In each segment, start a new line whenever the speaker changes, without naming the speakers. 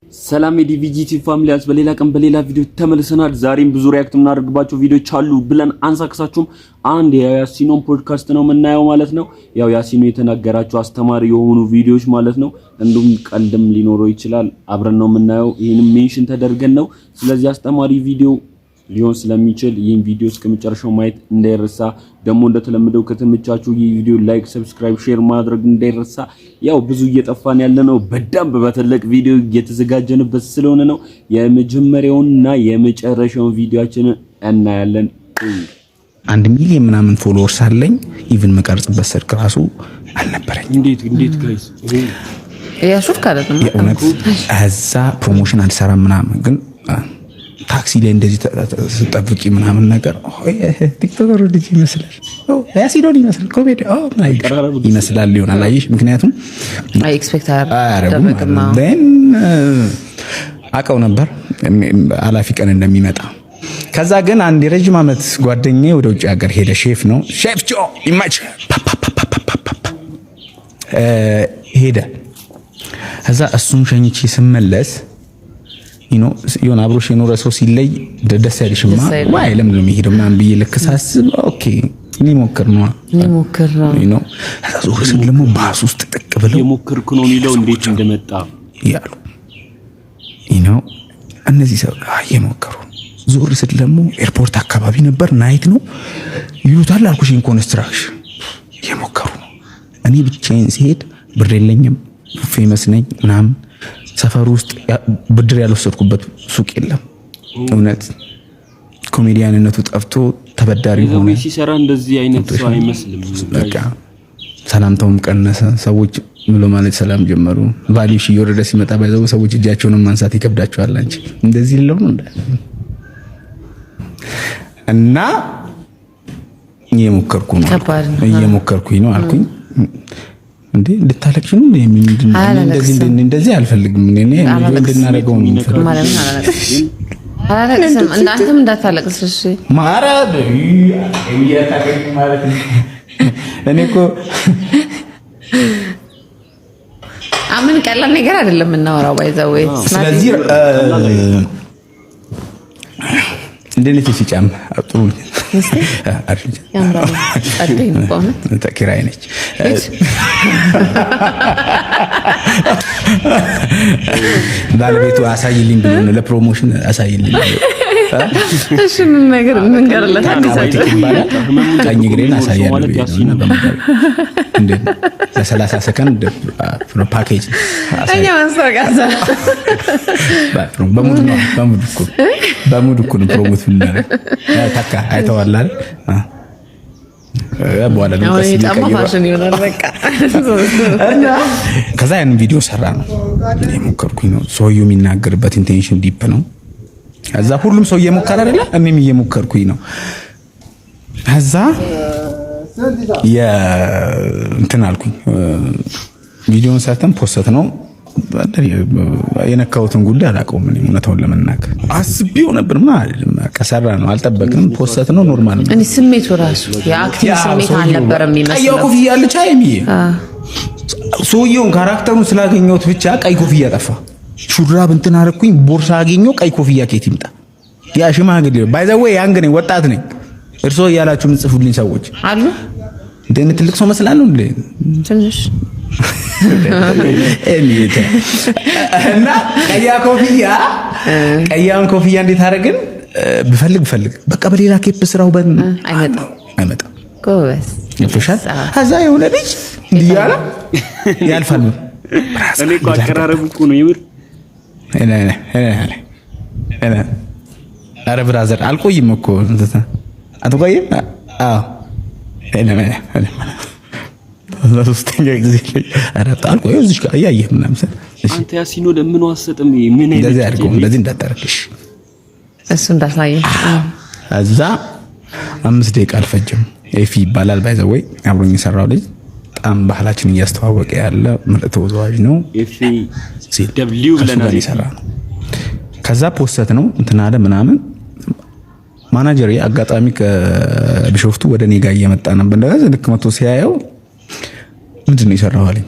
ሰላም የዲቪጂቲ family ያስ፣ በሌላ ቀን በሌላ ቪዲዮ ተመልሰናል። ዛሬም ብዙ react የምናደርግባቸው ቪዲዮዎች አሉ ብለን አንሳክሳችሁም። አንድ የያሲኖን ፖድካስት ነው የምናየው ማለት ነው። ያው ያሲኖ የተናገራቸው አስተማሪ የሆኑ ቪዲዮዎች ማለት ነው። እንዲሁም ቀልድም ሊኖረው ይችላል። አብረን ነው የምናየው። ይህንም mention ተደርገን ነው። ስለዚህ አስተማሪ ቪዲዮ ሊሆን ስለሚችል ይህን ቪዲዮ እስከ መጨረሻው ማየት እንዳይረሳ። ደግሞ እንደተለመደው ከተመቻችሁ ይህ ቪዲዮ like፣ subscribe፣ share ማድረግ እንዳይረሳ። ያው ብዙ እየጠፋን ያለ ነው፣ በደንብ በትልቅ ቪዲዮ እየተዘጋጀንበት ስለሆነ ነው። የመጀመሪያውንና የመጨረሻውን ቪዲዮአችንን እናያለን።
1 ሚሊዮን ምናምን followers አለኝ። Even መቀርጽበት ስልክ ራሱ አልነበረኝ።
እንዴት እንዴት guys?
ያሹፍ አይደለም።
የእውነት እዛ promotion አልሰራም ምናምን፣ ግን ታክሲ ላይ እንደዚህ ስጠብቂ ምናምን ነገር ቲክቶከሩ ልጅ ይመስላል፣ ያሲዶን ይመስላል፣ ኮሜዲ ይመስላል ይሆናል። አየሽ፣ ምክንያቱም
expect
አያረጉም። አውቀው ነበር ኃላፊ ቀን እንደሚመጣ። ከዛ ግን አንድ የረጅም ዓመት ጓደኛዬ ወደ ውጭ ሀገር ሄደ። ሼፍ ነው፣ ሼፍ ጆ ይመች ሄደ። ከዛ እሱን ሸኝቼ ስመለስ የሆነ አብሮሽ የኖረ ሰው ሲለይ ደስ አይልሽማ። ዋይ ለምንድን ነው የሚሄደው ምናምን ብዬ ልክ ሳስብ okay ሊሞክር ነው
ሊሞክር
ነው። ከዛ ዞር ስል ደግሞ ባስ ውስጥ ጥቅ ብለው
የሞክርኩ ነው የሚለው እንዴት እንደመጣ
ያሉ ነው እነዚህ ሰው እየሞከሩ። ዞር ስል ደግሞ ኤርፖርት አካባቢ ነበር፣ night ነው ይሉታል አልኩሽ፣ construction እየሞከሩ ነው። እኔ ብቻዬን ሲሄድ ብር የለኝም፣ famous ነኝ ምናምን፣ ሰፈር ውስጥ ብድር ያልወሰድኩበት ሱቅ የለም። እውነት ኮሜዲያንነቱ ጠፍቶ ተበዳሪ ሆነ።
ሲሰራ እንደዚህ አይነት ሰው አይመስልም።
በቃ ሰላምታውም ቀነሰ። ሰዎች ብሎ ማለት ሰላም ጀመሩ። Value ሽ እየወረደ ሲመጣ ባይዘው ሰዎች እጃቸውንም ማንሳት ይከብዳቸዋል። አንቺ እንደዚህ ለው ነው እና እየሞከርኩ ነው እየሞከርኩኝ ነው አልኩኝ። እንዴ እንድታለቅሽ ነው? እንደዚህ እንደዚህ አልፈልግም። እኔ እንድናደርገው ነው የምፈልገው።
አላለቅስም። እናንተም እንዳታለቅስ እሺ።
ማረብ ማለት እኔ እኮ
አምን ቀላል ነገር አይደለም የምናወራው። By the way
ስለዚህ እንዴት ነች ጫማ? ጥሩ ኪራይ ነች። ባለቤቱ አሳይልኝ ብሎ ነው ለ promotion አሳይልኝ።
እሺ ምን ነገር እንንገርለት?
ይባላል። ቀኝ እግሬን አሳያለሁ ለ30 ሰከንድ ፓኬጅ። በ mood እኮ ነው promote ምናደርግ። ታካ አይተዋል አይደል? በኋላ ከዛ ያንን ቪዲዮ ሰራ ነው የሞከርኩኝ ነው። ሰውየው የሚናገርበት intention deep ነው። ከዛ ሁሉም ሰው እየሞከረ አይደለ? እኔም እየሞከርኩኝ ነው። ከዛ እንትን አልኩኝ፣ ቪዲዮን ሰርተን post ነው። የነካሁትን ጉዳይ አላውቀውም። እኔ እውነታውን ለመናገር አስቤው ነበር ምን አይደለም፣ በቃ ሰራ ነው፣ አልጠበቅንም። Post ነው normal ነው።
እኔ ስሜቱ ራሱ የ acting ስሜት አልነበረም የሚመስለው።
ቀይ ኮፍያ አለች አይሚዬ፣ ሰውየውን character ኡን ስላገኘሁት ብቻ ቀይ ኮፍያ ጠፋ። ሹራብ እንትን አደረኩኝ፣ ቦርሳ አገኘሁ፣ ቀይ ኮፍያ ኬት ይምጣ? ያ ሽማግሌ by the way young ነኝ፣ ወጣት ነኝ። እርሶ እያላችሁ የምጽፉልኝ ሰዎች
አሉ።
እንደ እኔ ትልቅ ሰው መስላለሁ እንዴ?
ትንሽ።
እና ቀያ ኮፍያ ቀያን ኮፍያ እንዴት አደረግን? ብፈልግ ብፈልግ በቃ በሌላ cap ስራው
አይመጣም።
አይመጣም።
ጎበዝ።
ገብቶሻል? ከዛ የሆነ ልጅ እንዲህ እያለ ያልፋል።
እኔ እኮ አቀራረቡ እኮ ነው የምር።
ኧረ brother አልቆይም እኮ፣ አትቆይም? አዎ ሶስተኛ ጊዜ አልቆይም፣ እዚህ ጋር እያየህ ምናምን ስል
አንተ ያሲኖ ለምን አትሰጥም? ምን አይነት
እንደዚህ አድርገው እንደዚህ እንዳታረግሽ
እሱ እንዳሳየ።
እዛ 5 ደቂቃ አልፈጅም። ኤፊ ይባላል by the way አብሮኝ የሰራው ልጅ፣ በጣም ባህላችን እያስተዋወቀ ያለ ምርጥ ተወዛዋዥ ነው።
ኤፊ ደብሊው
ከእሱ
ብለናል።
ጋር የሰራ ነው። ከዛ post ነው እንትን አለ ምናምን። ማናጀር አጋጣሚ ከቢሾፍቱ ወደ እኔ ጋር እየመጣ ነበር። እንደዛ ልክ መቶ ሲያየው ምንድን ነው የሰራው አለኝ።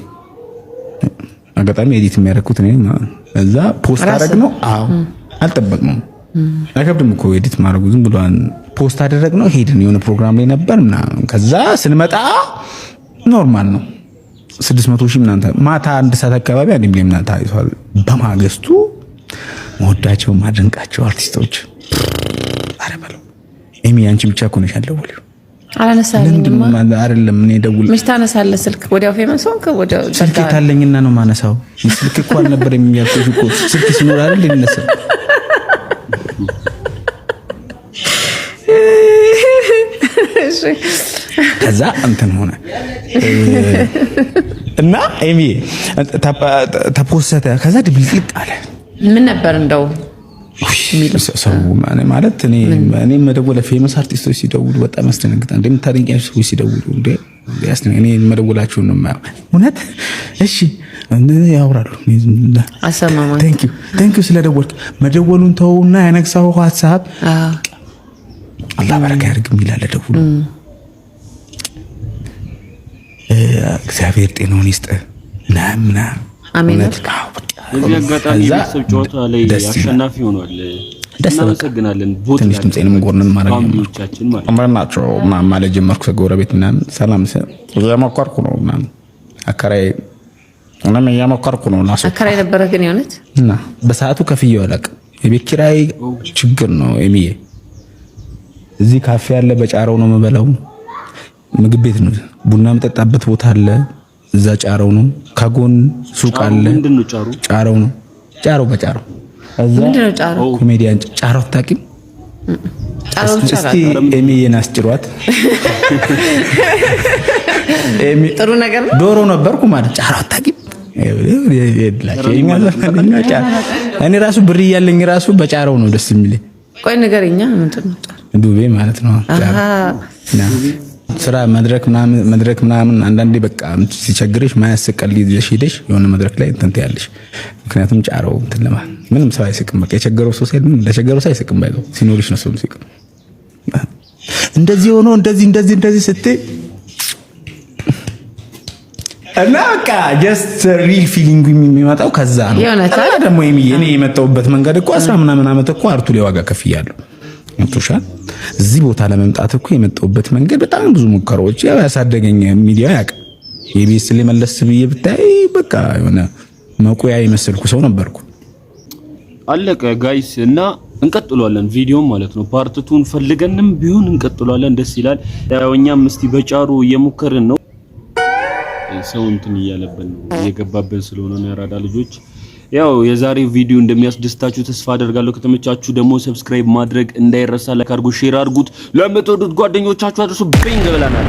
አጋጣሚ edit የሚያደርጉት እኔ ማለት ነው። እዛ post አደረግ ነው። አዎ፣ አልጠበቅነውም። አይከብድም እኮ edit ማድረጉ፣ ዝም ብሎ post አደረግ ነው። ሄድን፣ የሆነ ፕሮግራም ላይ ነበር ምናምን። ከዛ ስንመጣ normal ነው፣ 600 ሺህ ምናምን፣ ማታ 1 ሰዓት አካባቢ 1 ሚሊዮን ምናምን ታይቷል። በማግስቱ መወዳቸው ማደንቃቸው አርቲስቶች፣ ኧረ በለው ኤሚ፣ አንቺ ብቻ እኮ ነሽ ያልደወልሽው።
አላነሳልኝማ።
አይደለም እኔ ደውል
መች ታነሳለህ ስልክ? ወዲያው famous ሆንክ፣ ወዲያው
ስልክ የታለኝና ነው ማነሳው? ስልክ እኮ አልነበረም የሚያልኩሽ እኮ። ስልክ ሲኖር አይደል የሚነሳው? ከዛ እንትን ሆነ እና ኤሚ ተፖሰተ። ከዛ ድብልቅልቅ አለ።
ምን ነበር እንደው?
ሰው ማለት እኔ መደወል፣ famous አርቲስቶች ሲደውሉ በጣም ያስደነግጣል። እንደምታደንቂያቸው ሰዎች ሲደውሉ እንዴ እኔ መደወላቸውን ነው የማየው። እውነት እሺ ያወራሉ።
አሰማማ።
Thank you ስለደወልክ። መደወሉን ተውና ያነግሳው ሀሳብ አላህ በረካ ያድርግ የሚላለ ደውሉ፣ እግዚአብሔር ጤናውን ይስጥ ምናምን ምናምን።
አሜን።
በዚህ አጋጣሚ የቤተሰብ ጨዋታ ላይ አሸናፊ ሆኗል። እናመሰግናለን። ቦት
ትንሽ ድምጼንም ጎርነን ማድረግ
family ዎቻችን ማለት
ነው ናቸው ማለት ጀመርኩ። ጎረቤት ምናምን ሰላም እየሞከርኩ ነው ምናምን፣ አከራይ ምናምን እየሞከርኩ ነው።
አከራይ ነበረ ግን የእውነት?
እና በሰዓቱ ከፍዬው አላውቅም። የቤት ኪራይ ችግር ነው የሚዬ። እዚህ ካፌ አለ፣ በጫረው ነው የምበላው። ምግብ ቤት ነው፣ ቡና የምጠጣበት ቦታ አለ፣ እዛ ጫረው ነው። ከጎን ሱቅ አለ።
ምንድን ነው ጫሩ?
ጫረው ነው፣ ጫረው በጫረው እዛ።
ምንድን ነው ጫረው?
ኮሜዲያን ጫረው አታውቂም?
ጫረው ብቻ።
እስቲ ኤሚዬን አስጭሯት። ኤሚ
ጥሩ ነገር ነው።
ዶሮ ነበርኩ ማለት ጫረው አታውቂም? እኔ ራሱ ብር እያለኝ ራሱ በጫረው ነው ደስ የሚለኝ።
ቆይ ንገረኛ፣ ምንድን ነው ጫረው?
ዱቤ ማለት ነው። ስራ መድረክ ምናምን መድረክ ምናምን አንዳንዴ በቃ ሲቸግርሽ ማያስቅ ቀልድ ይዘሽ ሄደሽ የሆነ መድረክ ላይ እንትን ትያለሽ። ምክንያቱም ጫረው እንትን ለማለት ምንም ሰው አይስቅም። በቃ የቸገረው ሰው ሳይል ለቸገረው ሰው አይስቅም። ባይዘው ሲኖርሽ ነው ሰው የሚስቅ። እንደዚህ ሆኖ እንደዚህ እንደዚህ እንደዚህ ስትይ እና በቃ just real feeling የሚመጣው ከዛ ነው። እና ደግሞ እኔ የመጣሁበት መንገድ እኮ 10 ምናምን ዓመት እኮ art ኡ ላይ ዋጋ ከፍያለሁ። ገብቶሻል? እዚህ ቦታ ለመምጣት እኮ የመጣሁበት መንገድ በጣም ብዙ ሙከራዎች፣ ያው ያሳደገኝ ሚዲያ ያውቅ የቤት ስለመለስ ብዬ ብታይ በቃ የሆነ መቁያ የመሰልኩ ሰው ነበርኩ።
አለቀ guys፣ እና እንቀጥሏለን ቪዲዮም ማለት ነው። Part two ን ፈልገንም ቢሆን እንቀጥሏለን። ደስ ይላል። ያው እኛም እስቲ በጫሩ እየሞከርን ነው። ሰው እንትን እያለብን ነው፣ እየገባብን ስለሆነ ነው ያራዳ ልጆች። ያው የዛሬው ቪዲዮ እንደሚያስደስታችሁ ተስፋ አደርጋለሁ። ከተመቻችሁ ደግሞ subscribe ማድረግ እንዳይረሳ፣ like አድርጉ፣ share አድርጉት፣ ለምትወዱት ጓደኞቻችሁ አድርሱ። ቤንግ ብለናል።